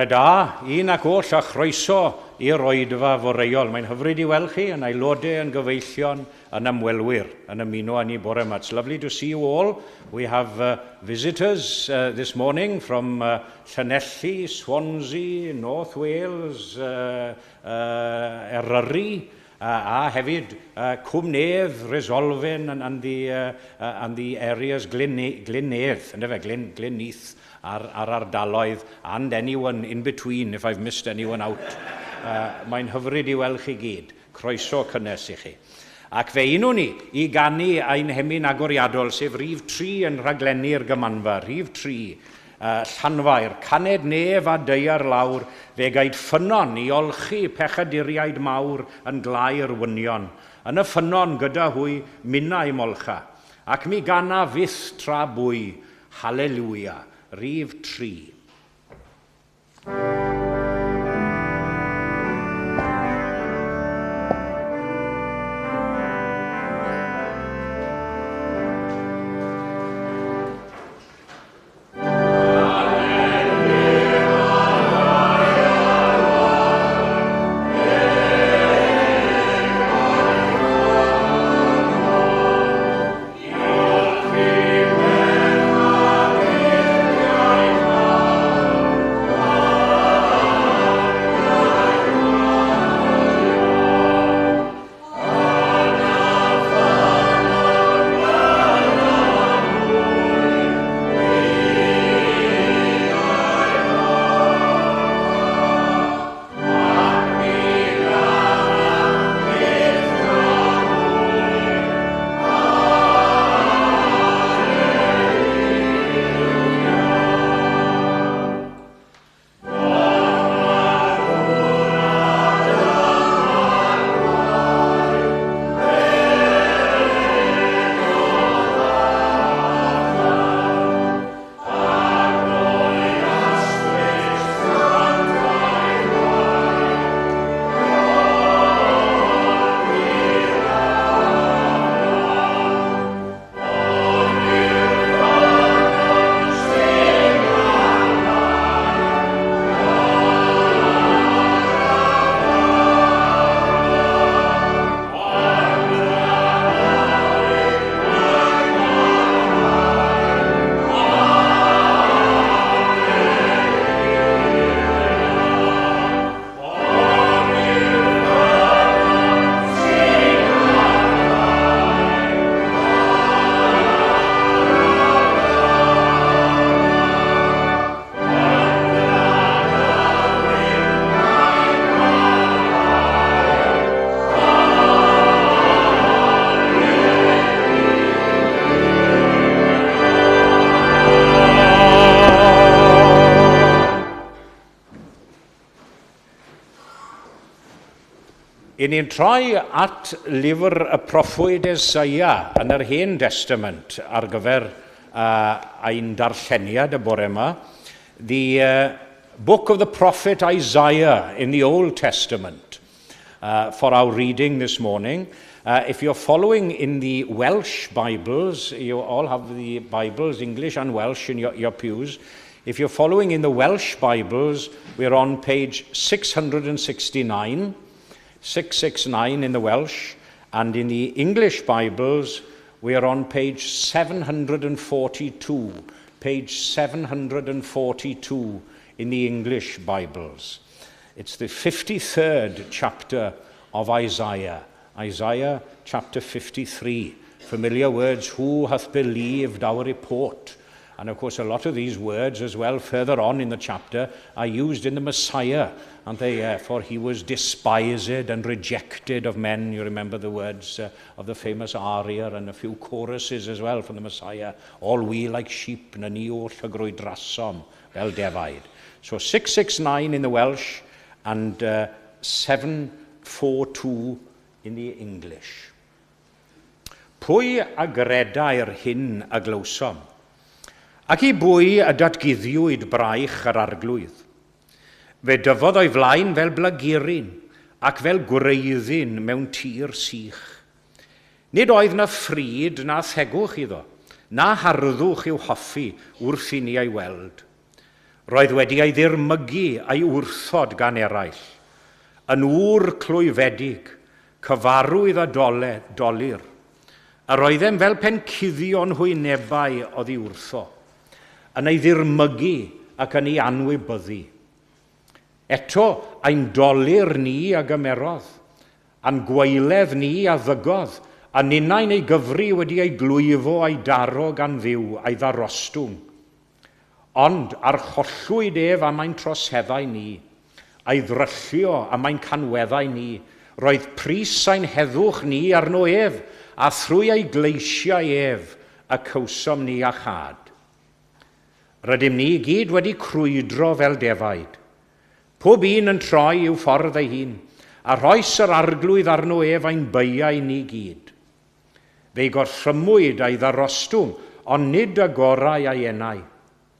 Bore da, un ac oll a chroeso i'r oedfa foreol. Mae'n hyfryd i weld chi yn aelodau, yn gyfeillion, yn ymwelwyr, yn ymuno â ni bore yma. It's lovely to see you all. We have visitors this morning from Llanelli, Swansea, North Wales, Eryri, a hefyd Cwm Nedd, Resolfen and, and, the, and the areas Glyn, Glyn Nedd, yndyfe, Glyn, Glyn Neath a'r, a'r ardaloedd, and anyone in between, if I've missed anyone out. Mae'n hyfryd i weld chi gyd. Croeso cynnes i chi. Ac fe unwn ni i ganu ein hemyn agoriadol, sef rhif 3 yn rhaglenni'r gymanfa, rhif 3, Llanfair, caned nef a daear lawr, fe gaed ffynnon i olchi pechaduriaid mawr yn glaer wynion. Yn y ffynnon gyda hwy minnau molcha, ac mi gana fyth tra bwy. Haleluia. Rhif 3. I ni'n troi at lyfr y proffwyd Eseia yn yr Hen Destament ar gyfer ein darlleniad y bore yma. The book of the prophet Isaiah in the Old Testament for our reading this morning. If you're following in the Welsh Bibles, you all have the Bibles, English and Welsh, in your, your pews. If you're following in the Welsh Bibles, we're on page 669, 669 in the Welsh, and in the English Bibles, we are on page 742, page 742 in the English Bibles. It's the 53rd chapter of Isaiah, Isaiah chapter 53. Familiar words, who hath believed our report? And of course, a lot of these words as well, further on in the chapter, are used in the Messiah, aren't they? For he was despised and rejected of men. You remember the words of the famous aria and a few choruses as well from the Messiah. All we like sheep, na ni oll y grwydrasom, fel defaid. So 669 in the Welsh and 742 in the English. Pwy a gredai'r hyn a glywsom? Ac i bwy y datguddiwyd braich yr arglwydd? Fe dyfodd o'i flaen fel blaguryn ac fel gwreiddyn mewn tir sych. Nid oedd na phryd na thegwch iddo, na harddwch i'w hoffi wrth i ni ei weld. Roedd wedi ei ddirmygu a'i wrthod gan eraill. Yn ŵr clwyfedig, cyfarwydd a dole, dolur. Yr oeddem fel pe'n cuddio'n hwynebau oddi wrtho, yn ei ddirmygu ac yn ei anwybyddu. Eto, ein dolur ni a gymerodd, a'n gwaeledd ni a ddygodd, a ninnau'n ei gyfri wedi ei glwyfo a'i daro gan Dduw, a'i ddarostwng. Ond archollwyd ef am ein troseddau ni, a'i ddryllio am ein canweddau ni. Roedd pris ein heddwch ni arno ef, a thrwy ei gleisiau ef y cawsom ni iachâd. Rydym ni i gyd wedi crwydro fel defaid, pob un yn troi i'w ffordd ei hun, a rhoes yr Arglwydd arno ef ein beiau ni gyd. Fe'i gorthrymwyd a'i ddarostwng, ond nid agorau ei enau.